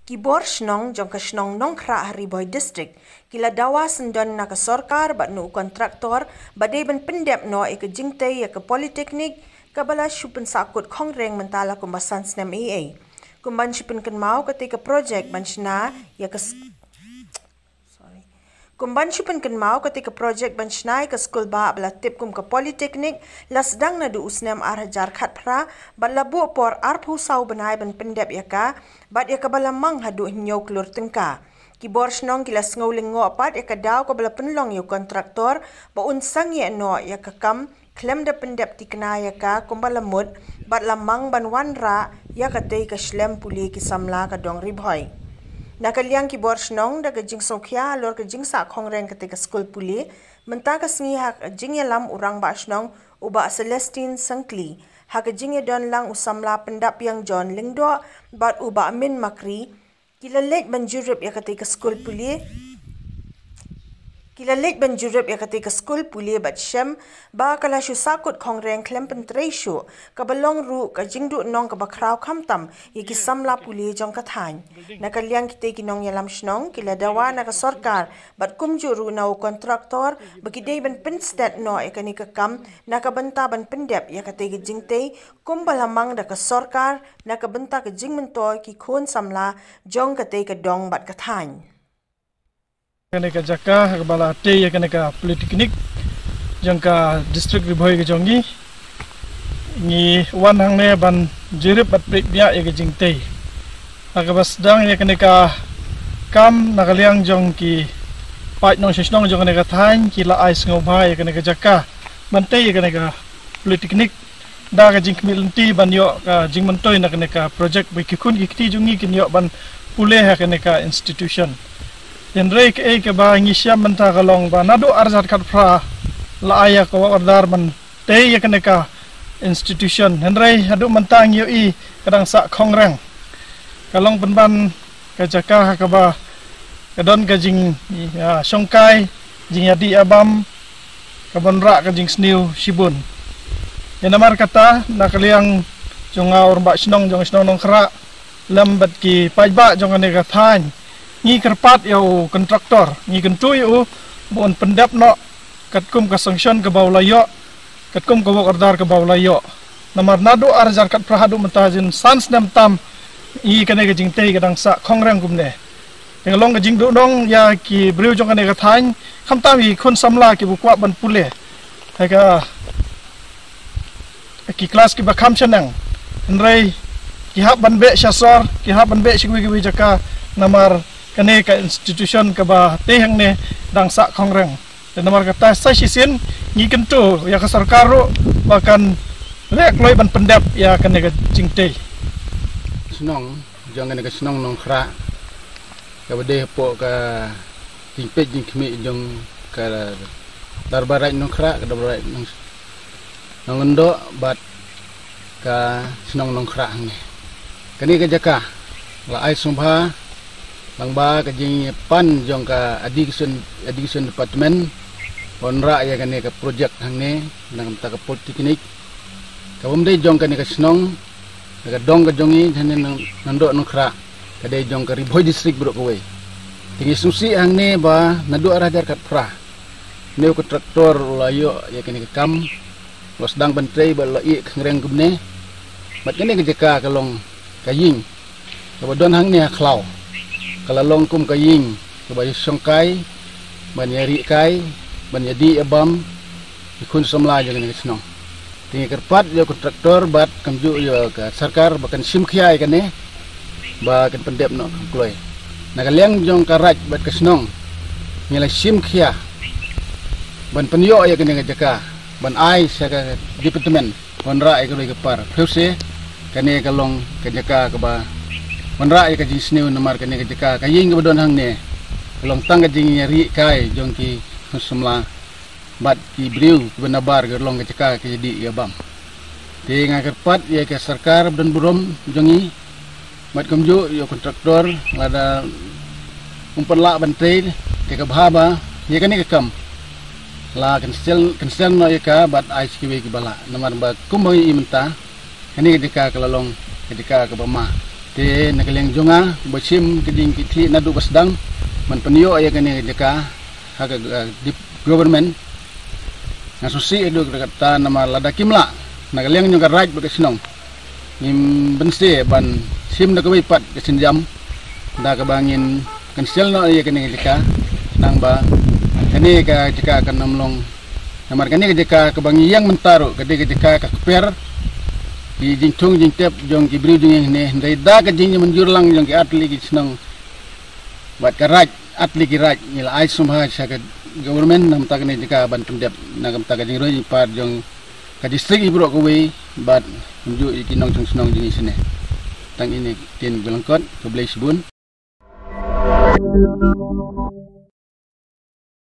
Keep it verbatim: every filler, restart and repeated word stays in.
Ki bor shnong jong ka shnong Nongkhrah ha Ri Bhoi District ki la dawa syndon na ka sorkar bad na u kontraktor ba dei ban pyndep noh ïa ka jingtei ïa ka polytechnic kaba la shu pynsahkut khongreng mynta la kumba san snem ei ei. Kum ban shu pynkynmaw, katei ka projek ban shna ïa ka s- Sorry. Kum ban shu pynkynmaw, katei ka projek ban shna ïa ka skul bah ba la tip kum ka polytechnic la sdang naduh u snem ar hajar khatphra bad la buh por arphew saw bnai ban pyndep ïa ka, bad ïa kaba la mang haduh hynñiew klur tyngka. Ki bor shnong ki la sngew lyngngoh pat ïa ka daw kaba la pynlong ïa u kontraktor ba un sangeh noh ïa ka kam khlem da pyndep thikna ïa ka kumba la mut bad la mang ban wanrah ïa katei ka shlem pule ki samla ka dong Ri Bhoi. Na ka liang ki bor shnong, da ka jingsngewkhia halor ka jingsah khongreng katei ka skul pule, mynta ka sngi ha ka jingïalam u rangbah shnong u Bah Celestine Sangkli, ha ka jingïadon lang u samla Pyndapïang John Lyngdoh bad u Bah Min Makri, ki la leit ban jurip ïa katei ka skul pule. Ki la leit ban jurip ïa katei ka skul pule bad shem ba ka la shu sahkut khongreng khlem pyntrei shuh, kaba long ruh ka jingduhnong kaba khraw khamtam ïa ki samla pule jong ka thaiñ. Na ka liang kitei ki nongïalam shnong, ki la dawa na ka sorkar bad kumjuh ruh na u kontraktor ba ki dei ban pynstet noh ïa kane ka kam na ka bynta ban pyndep ïa katei ka jingtei kumba la mang da ka sorkar na ka bynta ka jingmyntoi ki khun samla jong katei ka dong bad ka thaiñ. Kane ka jaka kaba la tei ïa kane ka polytechnic jong ka district Ri Bhoi ka jong ngi, ngi wan hangne ban jurip bad peit biang ïa ka jingtei. Ha kaba sdang ïa kane ka kam, na ka liang jong ki paid nongshong shnong jong kane ka thaiñ ki la ai sngewbha ïa kane ka jaka ban tei ïa kane ka polytechnic da ka jingkhmih lynti ban ïoh ka jingmyntoi na kane ka projek ba ki khun ki kti jong ngi kin ïoh ban pule ha kane ka institution. Hynrei kaei kaba ngi shem mynta ka long ba naduh ar hajar khatphra la ai ïa ka work order ban tei ïa kane ka institution, hynrei haduh mynta ngi ïohi ka dang sah khongreng. Ka long pynban ka jaka ha kaba ka don ka jing, ïa, shongkai, jingïadih ïabam, ka ban rah ka jingsniew shibun. Ïa namar kata, na ka liang jong nga u rangbah shnong jong shnong Nongkhrah lem bad ki paidbah jong kane ka thaiñ, ngi kyrpad ïa u kontraktor, ngi kyntu ïa u ba un pyndep noh katkum ka sanction kaba u la ïoh, katkum ka work order kaba u la ïoh. Namar naduh ar hajar khatphra haduh mynta, jin san snem tam ïa kane ka jingtei ka dang sah khongreng kumne. Te ka long ka jingduhnong ïa ki briew jong kane ka thaiñ, khamtam ïa ki khun samla kiba kwah ban pule ha ka ki klas kiba kham shaneng. Hynrei ki hap ban beh sha sor, ki hap ban beh sha kiwei kiwei jaka, namar kane ka institution kaba tei hangne dang sah khongreng. Te namar kata sa shisien ngi kyntu ïa ka sorkar ruh ba kan leh kloi ban pyndep ïa kane ka jingtei. Shnong, jong kane ka shnong Nongkhrah, kaba dei hapoh ka jingpeit jingkhmih jong ka Dorbar Raid Nongkhrah, ka Dorbar Raid Nong, Nonglyngdoh bad ka shnong Nongkhrah hangne. Kane ka jaka la ai sngewbha lang ba ka jingpan jong ka education, education department, wanrah ïa kane ka projek hangne, na ka bynta ka polytechnic. Kaba ym dei jong kane ka shnong, ka dong ka jong ngi hangne Nong, Nongdoh Nongkhrah, ka dei jong ka Ri Bhoi District baroh kawei. Te ngi sngewsih hangne ba naduh ar hajar khatphra, une u kontraktor u la ïoh ïa kane ka kam, u la sdang ban trei bad u la ïeh khongreng kumne. Bad kane ka jaka ka long ka ïing kaba don hangne ha khlaw, ka la long kum ka ïing kaba ïashongkai, ban ïarieh kai, ban ïadih ïabam ki khun samla jong kane ka shnong. Te ngi kyrpad ïa u kontraktor bad kumjuh ïa ka sorkar ba kan shim khia ïa kane, ba kan pyndep noh kham kloi. Na ka liang jong ka Raid bad ka shnong, ngi la shim khia ban pynïoh ïa kane ka jaka, ban ai sha ka department wanrah ïa ka roi ka par. Phi ïohi, kane ka long ka jaka kaba wanrah ïa ka jingsniew, namar kane ka jaka, ka ïing kaba don hangne, ka long tang ka jingïarieh kai jong ki khun samla bad ki briew kiba nabar ka long ka jaka ka ïadih ïabam. Te nga kyrpad ïa ka sorkar ba don burom jong ngi, bad kumjuh ïa u kontraktor, lada um pat lah ban trei, te ka bha ba ïa kane ka kam la cancel, cancel noh ïa ka bad ai sha kiwei kiba lah. Namar ba kumba ngi ïohi mynta, Kane ka jaka ka la long ka jaka kaba ma. Te na ka liang jong nga ba shim ka jingkitkhlieh naduh ba sdang ban pynïoh ïa kane ka jaka ha ka, uh, dip government. Nga sngewsih haduh katta namar lada kim lah na ka liang jong ka raid bad ka shnong, ngim bynse ban shim da kawei pat ka sienjam da kaba ngin cancel noh ïa kane ka jaka. Nangba kane ka jaka kan ym long, namar kane ka jaka kaba ngi ïeng mynta ruh ka dei ka jaka ka kper ki jingthung jingtep jong ki briew jong ngi hangne, hynrei da ka jingïamynjur lang jong ki artylli ki shnong bad ka raid, artylli ki raid, ngi la ai sngewbha sha ka government na ka bynta kane ka jaka ban pyndep na ka bynta ka jingroi jingpar jong ka district baroh kawei bad kumjuh ïa ki nongshong shnong jong ngi shane. Tang ine ktien ba lyngkot, khublei shibun.